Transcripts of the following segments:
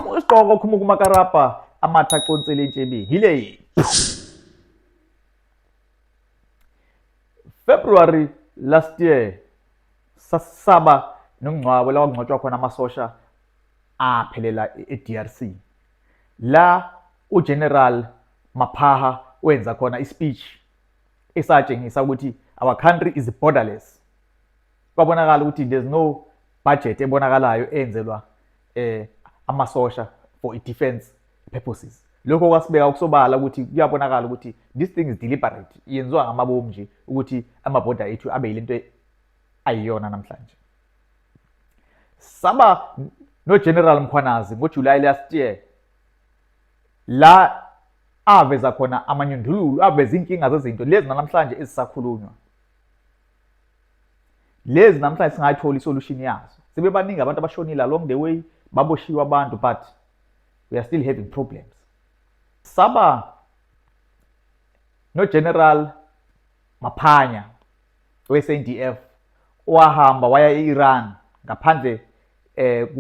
Khumuka isigqoko, khumuka umakarabha, amathe aconsele entshebeni. Yile February last year sasaba nomngcwabo la kwangcwatshwa khona amasosha aphelela e-DRC. La uGeneral Maphaha wenza khona ispeech esatshengisa ukuthi our country is borderless. Kwabonakala ukuthi there's no budget ebonakalayo eyenzelwa amasosha for i-defense purposes. Lokho kwasibeka kusobala ukuthi kuyabonakala ukuthi this thing is deliberate, yenziwa ngamabomu nje ukuthi amabhoda ethu abe yilento ayiyona namhlanje. Saba no-General Mkhwanazi ngoJuly last year la aveza khona amanyundululu, aveza inkinga zezinto lezi namhlanje ezisakhulunywa, lezi namhlanje singayithola isolution yazo. Sebebaningi abantu abashonile along the way, baboshiwe abantu, but we are still having problems. Saba no-General Maphanya we-SANDF owahamba waya e-Iran ngaphandle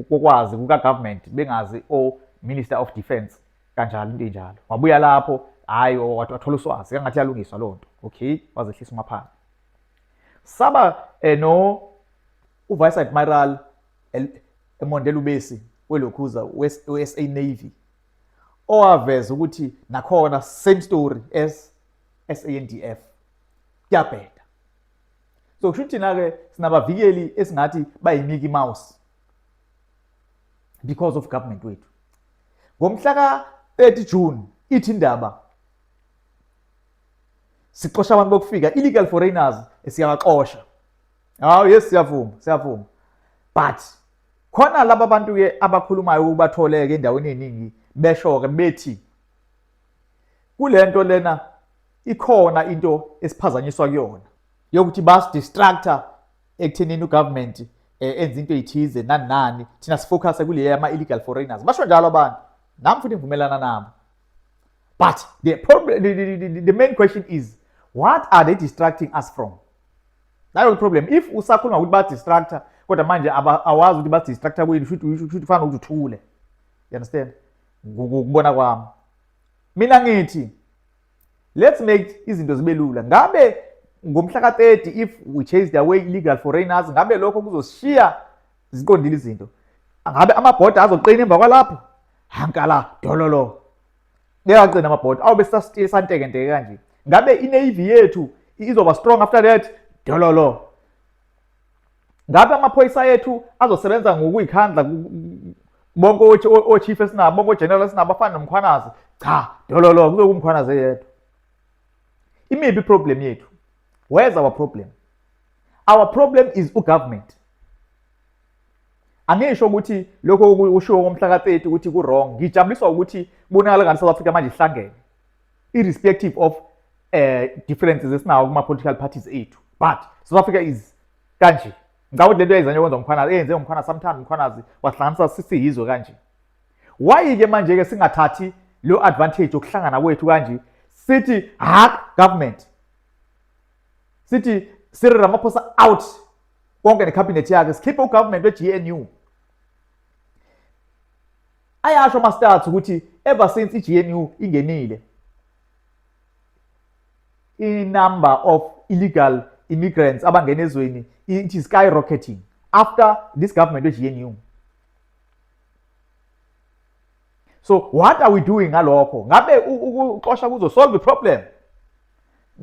kokwazi kuka-government, bengazi o-Minister of Defense kanjalo into enjalo. Wabuya lapho, hhayi, wathola uswazi kangathi yalungiswa loo nto. Okay, wazehlisa uMaphanya. Saba no uVice Admiral Monde Lubesi welokhuza we-SA Navy owaveza ukuthi nakhona same story as SANDF, kuyabheda. So kusho ukuthi thina-ke sinabavikeli esingathi bayi-Mickey Mouse because of government wethu. Ngomhla ka-30 June ithi indaba sixosha abantu bokufika, illegal foreigners siyabaxosha. Hawu, yes, siyavuma, siyavuma, but khona laba bantu-ke abakhulumayo ubatholeke endaweni eningi besho-ke bethi kule nto lena ikhona into esiphazanyiswa kuyona yokuthi basidistracta ekuthenini ugovernment enza into eyithize nani nani, thina sifocus kule ama illegal foreigners. Basho njalo abantu, nami futhi ngivumelana nabo, but the problem, the main question is, what are they distracting us from? Nayo problem. If usakhuluma ukuthi ba-distracta kodwa manje awazi ukuthi ba-distracta kuyini, shuthi ufana ukuthi uthule, you understand? Ngokubona kwami mina ngithi let's make izinto zibe lula. Ngabe ngomhla ka-30 if we chased away illegal foreigners, ngabe lokho kuzoshiya ziqondile izinto? Ngabe amabhoda azoqina emva kwalapho? Hankala dololo, ngeke aqine amabhoda awube santekenteke kanje. Ngabe i-navy yethu izoba strong after that? Dololo. Ngabe amaphoyisa ethu azosebenza ngokuyikhandla bonke o-chief esinabo, bonke o-general esinabo afana noMkhwanazi? Cha, dololo, kuzobe kuMkhwanazi eyedwa. Imiphi iproblem yethu? Where's our problem? Our problem is ugovernment. Angisho ukuthi lokho kushiwo ngomhla ka-30 ukuthi ku-wrong. Ngijabuliswa ukuthi kubonakala ngathi South Africa manje ihlangene irrespective of differences esinawo kuma-political parties ethu, but South Africa is kanje. Ngicabanga ukuthi lento yayizanywe kwenza uMkhwanazi, eyenze uMkhwanazi sometime, uMkhwanazi wahlanganisa sisiyizwe kanje. Why-ke manje-ke singathathi lo advantage yokuhlangana kwethu kanje, sithi hak government, sithi Cyril Ramaphosa out konke necabinet yakhe, sikhiphe ugovernment we-GNU? Ayasho ama-stats ukuthi ever since i-GNU ingenile, i-number of illegal immigrants abangena ezweni, it is skyrocketing after this government we-GNU. So what are we doing ngalokho? Ngabe ukuxosha kuzo-solve the problem?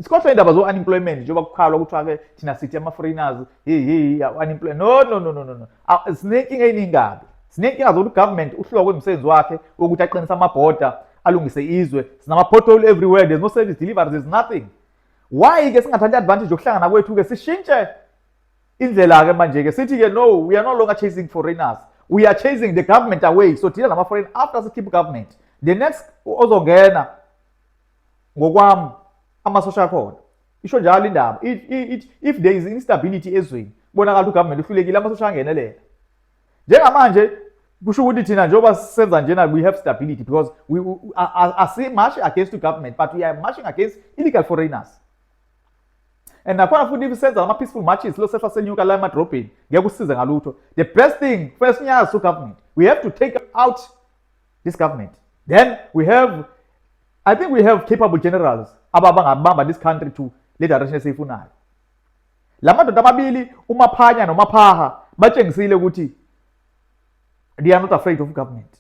Sikhohlwe indaba zo-unemployment, njengoba kukhalwa kuthiwa-ke thina sithi ama-foreigners, hey hey, unemployment. No, no, no, no, no, no. Sinenkinga eyiningi kabi. Sinenkinga zokuthi government uhlulwa kwemsebenzi wakhe wokuthi aqinise amabhoda, alungise izwe. Sinama-pothole everywhere, there's no service delivery, there's nothing. Why-ke singathathi advantage yokuhlangana kwethu-ke, sishintshe indlela-ke manje-ke, sithi-ke no, we are no longer chasing foreigners, we are chasing the government away. So thina nama-foreign after sikhiphe government, the next ozongena, ngokwami amasosha akhona. Isho njalo indaba, if there is instability ezweni, kubonakala ukuthi ugovernment uhlulekile, amasosha angenelela. Njengamanje kusho ukuthi thina njengoba senza njena, we have stability because we are marching against the government, but we are marching against illegal foreigners. And nakhona futhi if senza ama-peaceful marches lo sehla senyuka la emadrobheni, ngeke kusize ngalutho. The best thing, kufanele sinyazi u-government, we have to take out This government. Then we have, I think we have capable generals ababangabamba this country to le direction esiyifunayo. La madoda amabili, uMaphanya noMaphaha, batshengisile ukuthi they are not afraid of government.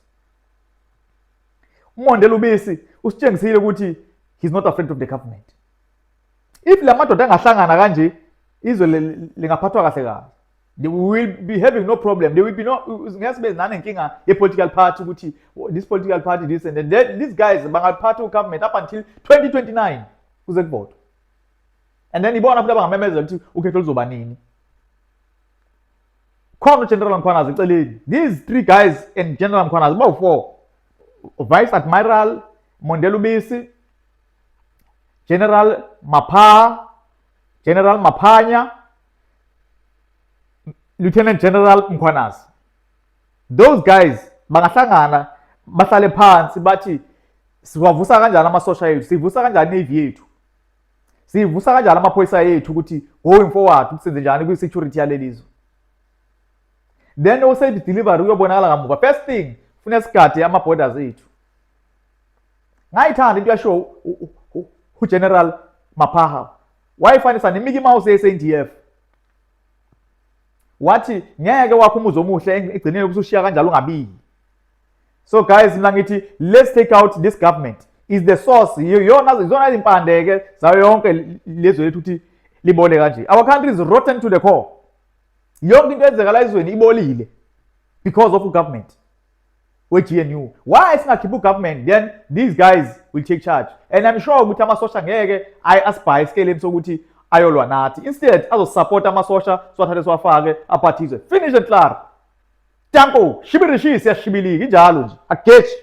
UMondela Ubisi usitshengisile ukuthi he's not afraid of the government. If la madoda angahlangana kanje, izwe lingaphathwa kahle kabi. They will be having no problem. There will be no, ngeke sibe nanenkinga ye-political party ukuthi this political party this and then. These guys bangaphatha u-government up until 2029 kuze kuvotwe, and then ibona futhi abangamemezela ukuthi ukhetho luzoba nini. Khona uGeneral Mkhwanazi eceleni. These three guys and General Mkhwanazi bawu-four: Vice Admiral Mondela Ubisi, General Mapha, General Maphanya, Lieutenant General Mkhwanazi. Those guys bangahlangana, bahlale phansi, bathi siwavusa kanjani amasosha ethu, sivusa kanjani navy yethu, sivusa kanjani amaphoyisa ethu, ukuthi going forward kusenze njani kwi-security yalelizwe. Then o-service delivery uyobonakala kamuva. First thing, funa sigade ama-borders ethu. Ngayithanda into yasho uGeneral Maphaha, wayifanisa neMickey Mouse ye-SANDF, wathi ngeke wakho umuzi omuhle egcineni ubusushiya kanjalo ungabiyi. So guys, mina ngithi let's take out this government. Is the source, yona izona izimpande-ke zayo yonke lezwe lethu ukuthi libole kanje. Our country is rotten to the core. Yonke into eyenzeka ezweni ibolile because of government we-GNU. Why singakhiphi ugovernment? Then these guys will take charge, and I'm sure ukuthi amasosha ngeke aye asibhaye esikeleni sokuthi ayolwa nathi. Instead azosupport amasosha, siwathathe siwafake aphathizwe, finish and klaar. Danko shibirishi, siyashibilika injalo nje, ageshi.